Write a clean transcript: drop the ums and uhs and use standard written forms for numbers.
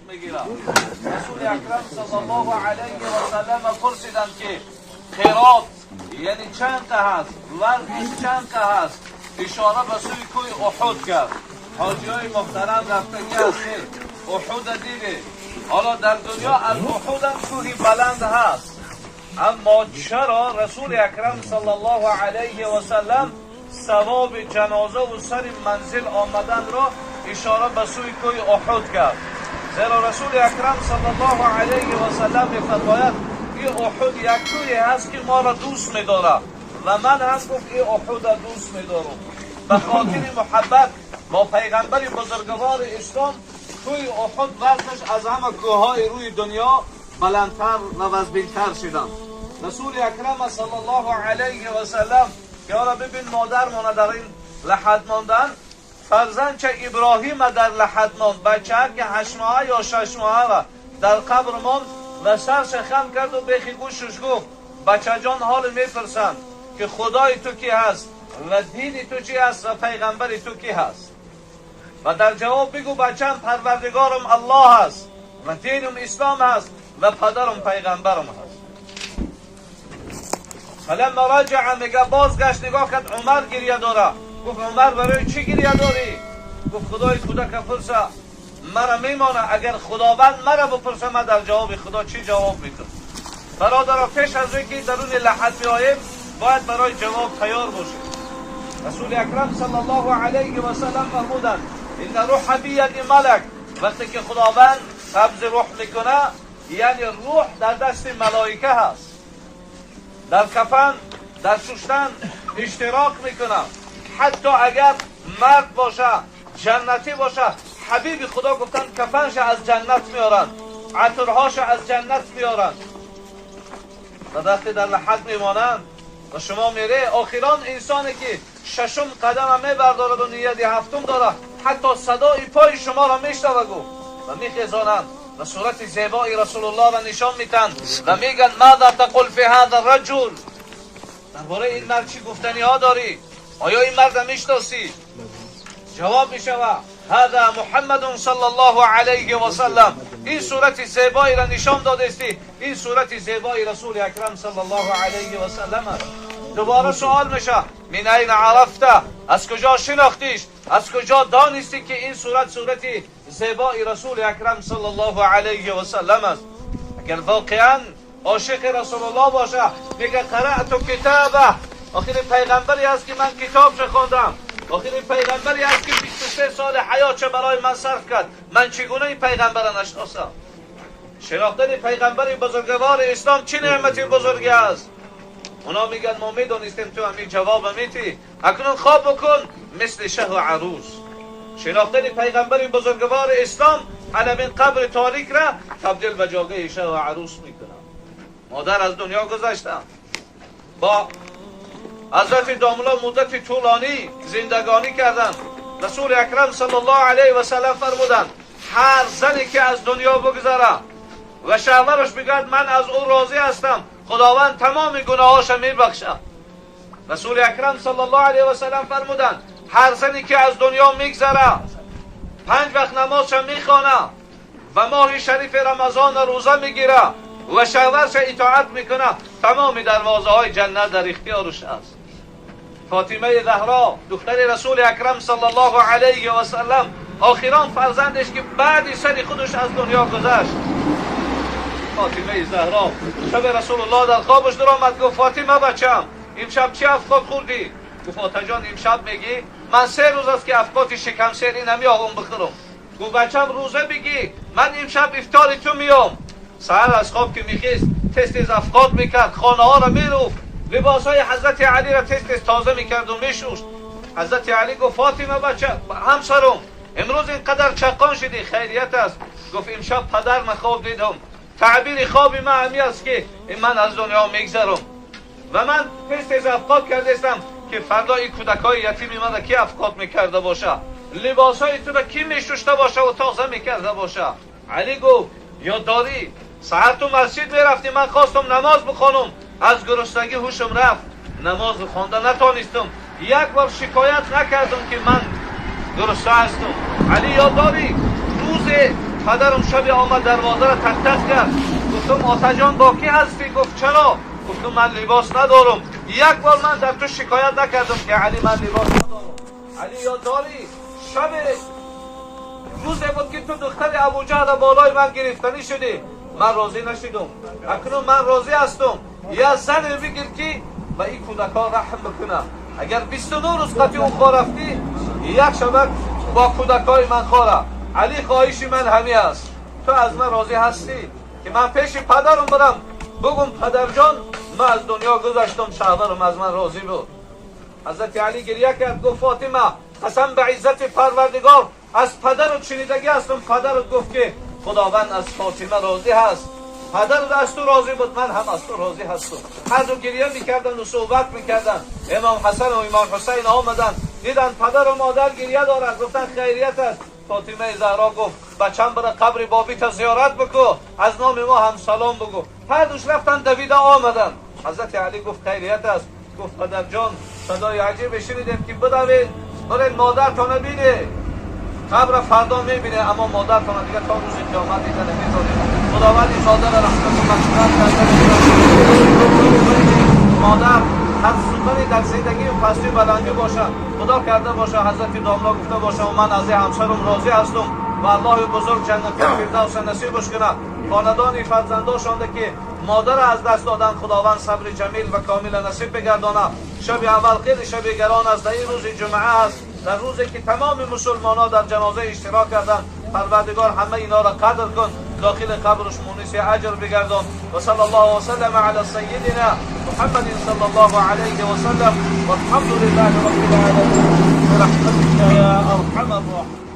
Мегирад. Расули Акрам саллаллоҳу алайҳи васаллам пурсиданд, ки қирот яъне чанд қа ҳаст, вазниш чанд қа ҳаст. Ишора ба сӯи кӯҳи Уҳуд кард. Ҳоҷиҳои муҳтарам, рафтагӣ ҳастед, Уҳуда дидед. Ҳоло дар дунё аз Уҳудам кӯҳи баланд ҳаст, аммо чаро Расули Акрам саллаллоҳу алайҳи васаллам савоби ҷанозаву сари манзил омаданро ишора ба сӯи кӯҳи Уҳуд кард? Зеро Расули Акрам саллаллоҳу алайҳи васаллам мефармояд: ин Уҳуд як кӯҳе ҳаст, ки моро дӯст медорад, ва ман ҳам, гуфт, ин Уҳуда дӯст медорам. Ба хотири муҳаббат бо пайғамбари бузургвори Ислом кӯҳи Уҳуд вазнаш аз ҳама кӯҳҳои рӯи дунё баландтар ва вазбинтар шуданд. Расули Акрам саллаллоҳу алайҳи васаллам ки ҳола бибин, модармона дар ин лаҳад мондан, фарзандча Иброҳима дар лаҳад монд, бачаа ки 8 моҳа ё 6 моҳара дар қабр монд ва сарша хам карду бехи гӯшаш гуфт: «Бачаҷон, ҳоле мепурсанд, ки Худои ту ки ҳаст ва дини ту чи ҳаст ва пайғамбари ту ки ҳаст, ва дар ҷавоб бигӯ: бачам, Парвардигорам Аллоҳ аст ва динум Ислом аст ва падарам пайғамбарам ҳаст». فلما رجع, мега, бозгашт, нигоҳ кард, Умар гиря дора. Гуфт: «Умар, барои чӣ гиря дорӣ?» Гуфт: «Худои кӯдака пурса, мара мемона. Агар Худованд мара бипурса, ман дар ҷавоби Худо чӣ ҷавоб медам?» Бародаро, пеш аз он ки даруни лаҳад биёем, бояд барои ҷавоб тайёр бошем. Расули Акрам саллаллоҳу алайҳи васаллам фармуданд: إن الروح بيد ملك. Вақте ки Худованд қабзи рӯҳ мекуна, яъне рӯҳ дар дасти малоика ҳаст, дар кафан, дар шуштан иштирок мекунам. Ҳатто агар мард боша, ҷаннатӣ боша, ҳабиби Худо гуфтанд, кафанша аз ҷаннат меоранд, атрҳоша аз ҷаннат меоранд. Ва вақте дар лаҳад мемонанд ва шумо мере, охирон инсоне ки шашум қадама мебардораду нияти ҳафтум дорад, ҳатто садои пои шуморо мешнава, гуфт, ва мехезонанд ва сурати зебои Расулуллоҳро нишон метанд ва мегӯянд: ماذا تقول في هذا الرجل؟ Дар бораи ин мард чӣ гуфтаниҳо дорӣ? Оё ин марда мешиносӣ? Ҷавоб мешава: هذا محمد صلى الله عليه وسلم. Ин сурати зебоиро нишон додестӣ, ин сурати зебои Расули Акрам саллаллоҳу алайҳи васаллам аст. Дубора суол меша: من أين عرفت؟ Аз куҷо шинохтиш? Аз куҷо донистӣ, ки ин сурат сурати зебои Расули Акрам саллаллоҳу алайҳи васаллам аст? Агар воқеан ошиқи Расулуллоҳ боша, мега: قرأت كتابه. Охири пайғамбаре аст, ки ман китобша хондам. Охири пайғамбаре аст, ки 23 соли ҳаётша барои ман сарф кард. Ман чӣ гуна ин пайғамбара нашиносам? Шинохтани пайғамбари бузургвори Ислом чӣ неъмати бузурге аст! Оно мегӯянд: «Мо медонистем, ту ҳамин ҷавоба метӣ, акнун хоб бикун мисли шаҳу арӯс». Шинохтани пайғамбари бузургвори Ислом ҳамин қабри торикра табдил ба ҷогаи шаҳу арӯс мекунад. Модар аз дунё гузаштанд, бо ҳазрати домулло муддати тӯлонӣ зиндагонӣ карданд. Расули Акрам саллаллоҳу алайҳи васаллам фармуданд: ҳар зане ки аз дунё бигзара ва шавҳараш бигӯяд: «Ман аз ӯ розӣ ҳастам», Худованд тамоми гуноҳоша мебахшад. Расули Акрам саллаллоҳу алайҳи васаллам фармуданд: ҳар зане ки аз дунё мегзара, панҷ вақт намозша мехона ва моҳи шарифи Рамазонро рӯза мегира ва шавҳарша итоат мекуна, тамоми дарвозаҳои ҷаннат дар ихтиёраш аст. Фотимаи Заҳро, духтари Расули Акрам саллаллоҳу алайҳи васаллам, охирон фарзандеш ки баъди сари худаш аз дунё гузашт, Фотимаи Заҳро, шаби Расулуллоҳ дар хобаш даромад, гуфт: «Фотима, бачам, имшаб чӣ афқот хӯрдӣ?» Гуфт: «Отаҷон, имшаб мегӣ, ман 3 рӯз аст, ки афқоти шикамсерӣ намеоҳум бихӯрам». Гуфт: «Бачам, рӯза бигӣ, ман имшаб ифтори ту меом». Саҳар аз хоб ки мехест, тез тез афқот мекард, хонаҳоро мерӯфт, либосҳои ҳазрати Алиро тез тез тоза мекарду мешушт. Ҳазрати Алӣ гуфт: «Фотима, бача, ҳамсарум, имрӯз ин қадар чаққон шидӣ, хайрият аст?» Гуфт: «Имшаб падарма хоб дидам. Таъбири хоби ман ҳами аст, ки ман аз дунё мегзарам ва ман тез тез афқот кардастам, ки фардо ин кӯдакҳои ятими мана ки афқот мекарда боша, либосҳои туро кӣ мешушта боша ва тоза мекарда боша?» Алӣ гуфт: «Ёд дорӣ, саҳар ту масҷид мерафтӣ, ман хостум намоз бихонам, аз гуруснагӣ ҳушам рафт, намоз хонда натонистам. Як бор шикоят накардам, ки ман гурусна ҳастам. Алӣ, ёд дорӣ, рӯзе Падарам шаби омад, дарвозаро тақ-тақ кард. Гуфтам: «Отаҷон, бо кӣ ҳастӣ?» Гуфт: «Чаро?» Гуфтам: «Ман либос надорам. Як бор ман дар ту шикоят накардам, ки Али, ман либос надорам». Али, ёд дорӣ, шаби рӯзе буд, ки ту духтари Абуҷаҳла болои ман гирифтанӣ шудӣ, ман розӣ нашудам. Акнун ман розӣ ҳастам. Я зане бигир, ки ба ин кӯдакҳо раҳм бикунам. Агар 29 рӯз қати ӯ хо рафтӣ, як шабак бо кӯдакҳои ман хора. Али, хоҳиши ман ҳамин аст. Ту аз ман розӣ ҳастӣ, ки ман пеши падарам бирам, бугум: «Падарҷон, ман аз дунё гузаштам, шавҳарам аз ман розӣ буд»? Ҳазрати Али гиря кард, гуфт: «Фотима, қасам ба иззати Парвардигор, аз падарут шунидагӣ ҳастам. Падарут гуфт, ки Худованд аз Фотима розӣ ҳаст. Падарут аз ту розӣ буд, ман ҳам аз ту розӣ ҳастам». Ҳар ду гиря мекарданд ва суҳбат мекарданд. Имом Ҳасан ва имом Ҳусайн омаданд, диданд, падару модар гиря дорад. Гуфтанд: «Хайрият аст?» Фотимаи Заҳро гуфт: «Бачам, бира, қабри бобита зиёрат бикӯ, аз номи мо ҳам салом бугӯ». Ҳар душ рафтанд, давида омаданд. Ҳазрати Али гуфт: «Хайрият аст?» Гуфт: «Падарҷон, садои аҷибе шунидем, ки бидавед, биред, модартона бинед. Қабра фардо мебине, аммо модартона дига то рӯзи қиёмат дида наметонед». Худованд ин модарра раҳмату мағфират карда. Модар ҳар сухани дар зиндагии пастию баландӣ бошад, Худо карда боша, ҳазрати домло гуфта бошам: «Ман аз ин ҳамсарам розӣ ҳастам». Ва Аллоҳи бузург ҷаннати фирдавса насибаш кунад. Хонадони фарзандошонда, ки модарро аз даст доданд, Худованд сабри ҷамил ва комила насиб бигардонад. Шаби аввал хеле шаби гарон аст. Дар ин рӯзи ҷумъа аст, дар рӯзе ки тамоми мусулмонҳо дар ҷаноза иштирок карданд. Парвардигор, ҳама инҳоро қадр кун, дохили қабрш муниси аҷр бигардон. Ва صلى الله وسلم على سيدنا محمد صلى الله عليه وسلم، والحمد لله رب العالمين، برحمتك يا ارحم الراحمين.